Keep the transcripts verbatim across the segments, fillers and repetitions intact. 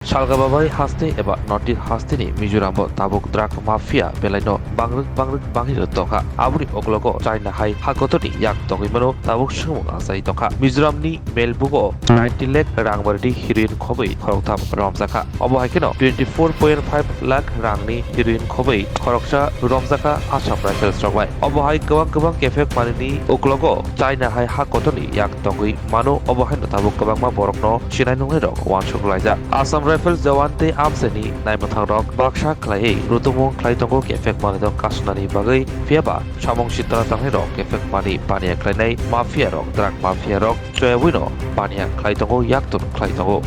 Salka babai haste eba North East haste ni Mizoram bo tabuk drug mafia belai no bangrwk bangrwk bangwi rw tongkha. Aboni uklogo China hai ha kotor ni yak tongwi mano tabuk swngmung achawi tongkha. Mizoram ni Melbugo ninety lakh rang bardi heroin khobwi khoroktham romjakha. Obo hai kheno twenty four point five lakh rang ni heroin khobwi khoroksa romjakha Assam Rifles rok bai. Obo hai kwbang kwbang kephek manwi ni uklogo China hai ha kotor ni yak tongwi mano, obo haino tabuk kwbangma borokno sinai nungnai rok uansuk laijak. Assam Rifles jawan tei amchaini naimwthang rok baksa khlaiwi rutungmung khlai tongo kephek manwi rok kasunani bagwi, phiyaba samung sitra tangnai rok kephek manwi paniya khlainai mafia rok, drug mafia rok choyawino paniya khlai tongo, yaktun khlai tongo.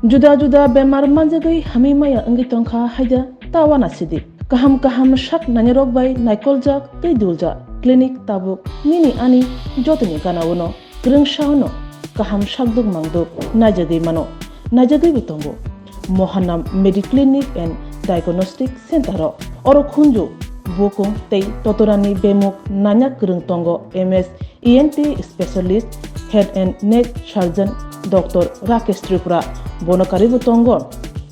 Juda juda bemar manjagwi hamwi maya wngwi tongkha haida ta uanasidi. Kaham kaham sak nainarok bai naikoljak tei duljak clinic tabuk nini ani jotoni gana-o no kwrwngsa-o no kaham sakduk mangduk naijagwi mano, naijagwibo tongo. Mohanam Mediclinic and Diagnostic Center-o oro khunju, bukung tei totorani bemuk nanya kwrwng tongo M S E N T specialist, head and neck surgeon Doctor Rakesh Tripura, bono karwibo tongo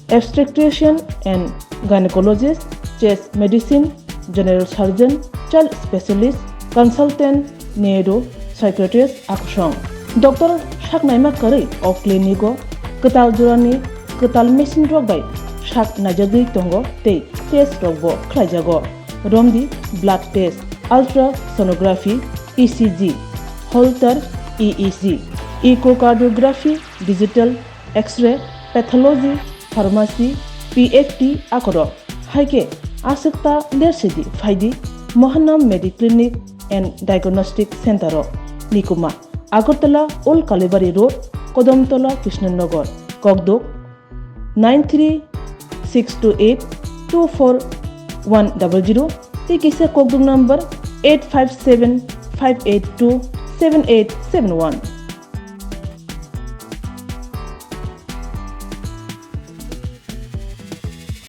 obstetrician and gynecologist, chest medicine, general surgeon, child specialist, consultant, neuro, psychiatrist, akusong. Doctor sak naima karwi o clinic-o kwtal jorani kwtal machine rok bai sak naijagwi tongo tei test rokbo khlaijago. Romdi blood test, ultrasonography, E C G, Holter E E G, echocardiography, digital X-ray, pathology, pharmacy, P F T akorok. Hai khe aswk ta lersidi phaidi Mohanam Mediclinic and Diagnostic Center-o. Nikuma, Agartala Old Kalibari Road, Kodamtola Krishnanagar, Kokduk, nine three six two eight two four one double zero, tei kisa kokduk number eight five seven five eight two seven eight seven one.